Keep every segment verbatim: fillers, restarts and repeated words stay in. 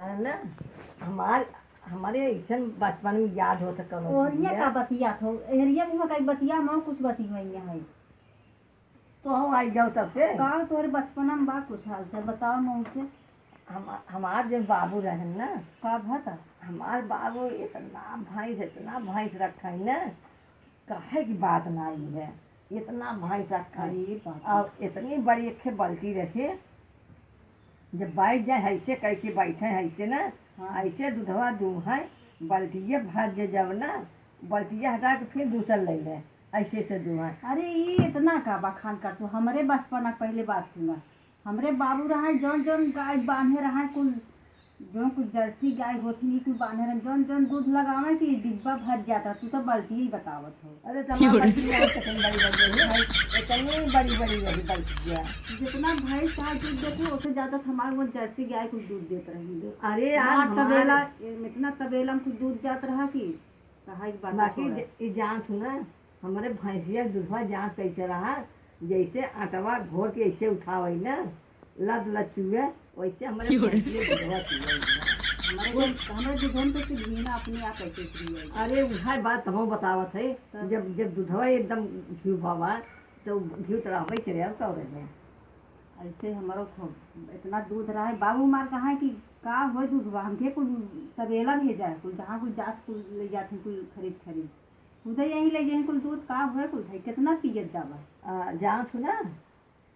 अरे ना, हमार, हमारे ऐसन बचपन में याद होत कौनो ओहरिया चीज। का बतियात हो, एहरिया मुँह का बतिया, हम कुछ बतिया है। तो आई जाओ तब से। का तोहरे बचपना में बा कुछ हाल चाल बताओ मुँह से। हम, हमार जो बाबू रहन ना, का भा था? हमार बाबू इतना भैंस, इतना भैंस रखा है ना, कहे की बात नाहीं है, इतना भैंस रखा है। अरे बाप रे। और इतनी बड़ी एक बाल्टी रखे, जब बैठ जाए, ऐसे करके बैठे, ऐसे ना, हाँ। ऐसे दूधवा दूहे, बाल्टिया भर जे जब ना, बाल्टिया हटा के फिर दूसर ले ले, ऐसे से दूहे। अरे, ई इतना का बखान कर तू? हमरे बचपना के पहले बात सुना। हमरे बाबू रहे, जौन जौन गाय बांधे रहे, कुल जौन कुल जर्सी गाय होती, कुल बांधे रहे, जौन जौन दूध लगावे कि डिब्बा भर जाता, तू तो बाल्टी ही बतावत हो। अरे, तो हमार बाल्टी है, इतनी बड़ी बड़ी रही है, इतनी बड़ी बड़ी रही बाल्टिया। जितना भैंस का दूध देते, उससे ज्यादा तो हमार वो जर्सी गाय कुल दूध देत रही। अरे यार, हमार हमार तबेला, इतना तबेला में कुल दूध जात रहा कि कहा एक बात बाकी छोड़ा। ज-, ई जानत हूँ ना, हमरे भैंसिया के दूधवा जानत कैसे रहा, जैसे आटवा घोर के ऐसे उठावे ना, लद लद चुए, वैसे हमरे क्यों रे? भैंसिया के दूधवा चुए। हमरे जन, हमरे दूधन पे से घी ना अपने आप ऐसे उतरी आई। अरे, उहे बात हम बतावत है, तब? जब, जब दूधवा एकदम घी बाबा, तो घी तो रहबे करे, और का रहे? ऐसे हमरो खूब इतना दूध रहा है। बाबू मार कहा है कि का होए दूध बा, हमके कुल तबेला भेजा है, कुल जहाँ कुल जात कुल ले जात हैं कुल खरीद खरीद, खुदे यहीं ले जाए कुल दूध, का होए कुल भाई, कितना पियत जाबा? आ, जानत हूँ ना,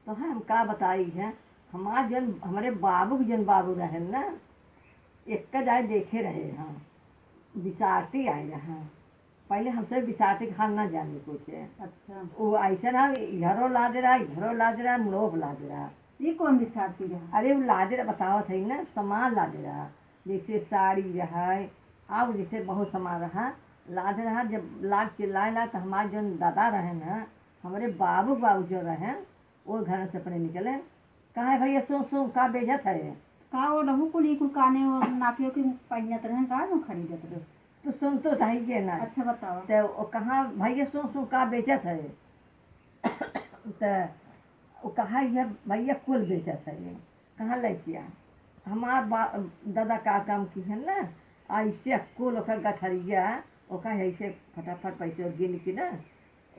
तो हम का बताई है, हमार जन, हमरे बाबू के जन बाबू रहे ना, एक जाए देखे रहे हम, बिसारती आए रहे। पहले हमसे बिसारती के हाल ना जाने कुछ। अच्छा। वो ऐसे ना, इधरो लादे रहा, इधरो लादे रहा, मुड़ो पे लादे रहा। ये कौन बिसारती रहा? अरे, वो लादे रहा, बतावत है ना, सामान लादे रहा, जैसे साड़ी रहा, और जैसे बहुत सामान रहा, लादे रहा। जब लाद के लाए ला, तो हमार जौन दादा रहे ना, हमरे बाबू, बाबू जो रहे, वो घर से अपने निकले, कहा है, "भैया, सुन, सुन, का बेचत है?" का वो रहू कुल, ई कुल काने और नाके के पहिनत रहे, का जो खरीदत रहे? तो सुन तो सही के ना। अच्छा, बताओ। तो वो कहा, "भैया, सुन, सुन, का बेचत है?" तो वो कहा, "ये भैया, कुल बेचत है।" कहा, "लइकिया।" हमार बा-, दादा का काम किहे ना, ऐसे कुल ओकर गठरिया, ओकर ऐसे फटाफट पैसे गिन के ना,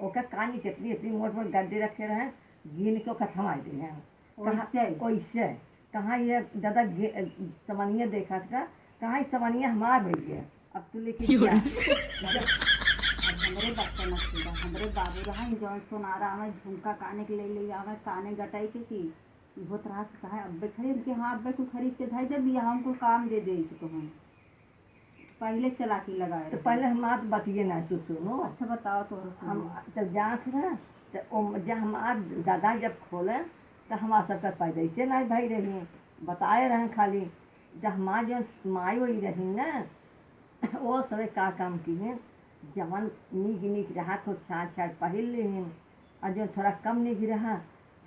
ओकर कानी कितनी, इतनी मोट मोट गड्डी रखे रहे, गिन के ओकर थमा दे हैं। कहा, ओइसे? ओइसे। कहा, "ये दादा गे-, समनिया देखा था, कहा, ये समनिया हमार भइया, अब तू लेके क्यों जा।" रे? अब हमरे बच्चा न छेड़ा, हमरे बाबू रहा, जौन सोनारा आवे, झुमका काने के ले, ले आवे, काने गटाई के की, होत रहा कि कहा, "अब्बे खरीद के, हाँ, अब्बे तू खरीद के धई दे, बियाह हमको काम दे दे, तो हम।" पहिले चालाकी लगाए तो रहे। पहिले हमार बतिये ना तू सुनो। अच्छा, बताओ तो हम सुनो। जब जात रहे, तो ओ, जब हमार दादा जब खोले, तो हमार सबका पैदाइशे ना भई रही, बताए रहे खाली। जब हमार जो माई वही रही ना, वो सबे का काम किहे, जवन नीक नीक रहा तो छाट छाट पहिर लिहिन, और जो थोड़ा कम नीक रहा,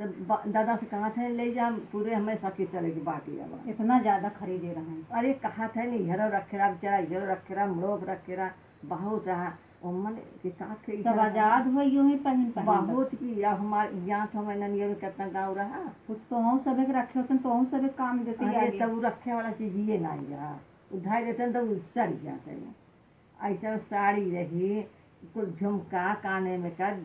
तो ब-, दादा से कहा थे, "ले जा, पूरे हमें सखी चले के बाटी अब।" इतना ज्यादा खरीदे रहे। अरे, कहा थे नहीं, इधरो रखे रहा बेचारा, इधरो रखे रहा, मुड़ो पे रखे रहा, बहुत रहा। ओमन के साथ के सब इधर आजाद हो, यूं ही पहिन पहिन बहुत की, अब हमार यहाँ तो हमें ननियर में कितना गाँव रहा। कुछ तो हम सबे के रखे होते, तो हम सबे काम देते अरे, आगे। तब रखे वाला चीज ये नहीं रहा, उधार देते तो उ सड़ जाते हैं। ऐसन साड़ी रही, कुल झुमका काने में का,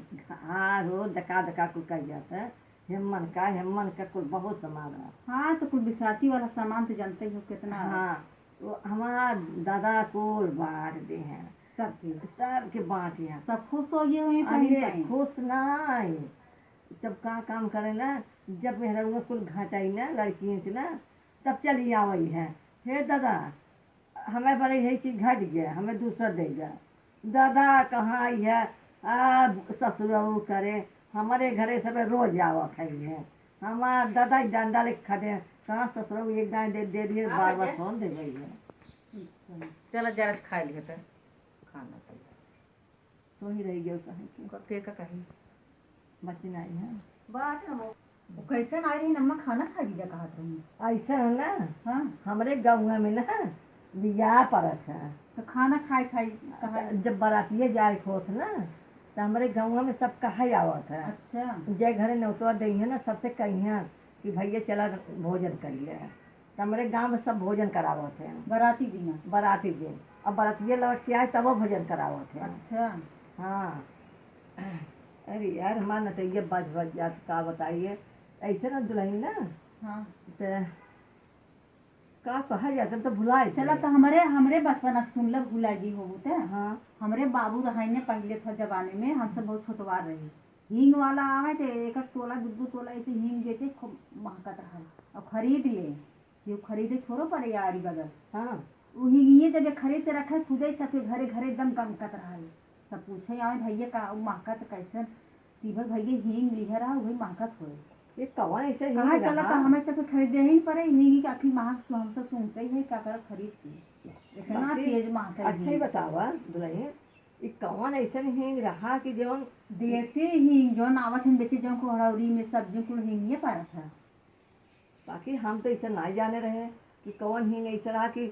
हार हो, दका दका कुल कह जाता है। हेमन का, हेमन का कुल बहुत सामान रहा। हाँ, तो कुल बिसाती वाला सामान तो जानते ही हो कितना है। हाँ, वो हमार दादा कुल बांट दे हैं। सबके? सबके बांट दिया। सब खुश हो गए हुए अरे, कहीं कहीं। खुश ना है। जब का काम करे ना, जब मेहररुआ कुल घटाई ना, लड़कियन के ना, तब चली आवई है, "हे दादा, हमें बड़े है कि घट गया, हमें दूसर दे जा।" दादा कहाँ आई है, आ ससुरऊ करे, हमारे घरे सबे रोज आवत है ये। हमार दादा ही डंडा लेके खड़े हैं, "कहाँ ससुरऊ एक दाएं दे, दे दिए, हाँ, बार बार बेटे। कौन दे गई है?" अच्छा। चला जा, आज खा लिया था खाना तो। तो ही रह गया कहे के। के का कही? बच्चे नहीं है। बात है वो। वो कैसे ना रही, अम्मा खाना खा लीजिए कहत रही। ऐसा है ना, हाँ। हमरे गाँव में ना बियाह परत है। तो खाना खाए खाए कहा जब बरातिये जाए के होत ना, तो हमरे गाँव में सब कहे आवत है। अच्छा। जे घरे नेवतवा दे है ना, सबसे कही है कि भैया चला भोजन कर ले। त हमरे गाँव में सब भोजन करावत हैं। बराती दिना? बराती दिन। अब बरतिया लौट के आए तबो भोजन करावत हैं। अच्छा। हाँ। अरे यार, हमार नटैया बज बज जात, का बताइए। ऐसे ना दुलहिन ना। हाँ। त का कहा जात, हम तो भुला चला, जाए। त हमरे, हमरे बचपन अब सुन ल, भुला गई होबू त। हाँ। हमरे बाबू रहाई ने पहिले था जमाने में, हम सब बहुत छोटवार रही। हींग वाला आवे त एक एक तोला, दू दू तोला ऐसे हींग बेचे, खूब महकत रहे। और खरीद ले, ये खरीदे थोड़ो पड़े यारी बगल। हाँ। उ हींगिए जब खरीद के रखे, खुदे सबके घरे घरे एकदम गमकत रहे। सब पूछे आवे, "भैया का उ महकत कैसन?" तीभर भैया हींग लिहे रहा, वही महकत होए। ये कवन ऐसे कहाँ हींग चला रहा? त हमें सब खरीदे ही पड़े, हींग के आखिर महक सु-, हम सब सुनते ही है, का करब खरीद के। इतना बाकी तेज महकत अच्छा ही हींग। बतावा दुलहिन, ई कवन ऐसन हींग रहा कि जौन देसी हींग जौन आवत है बेचे, जौन कोहड़ौरी में सब्जी कुल हींगिए पारत है। बाकी हम तो ऐसा ना जाने रहे कि कवन हींग ऐसा रहा कि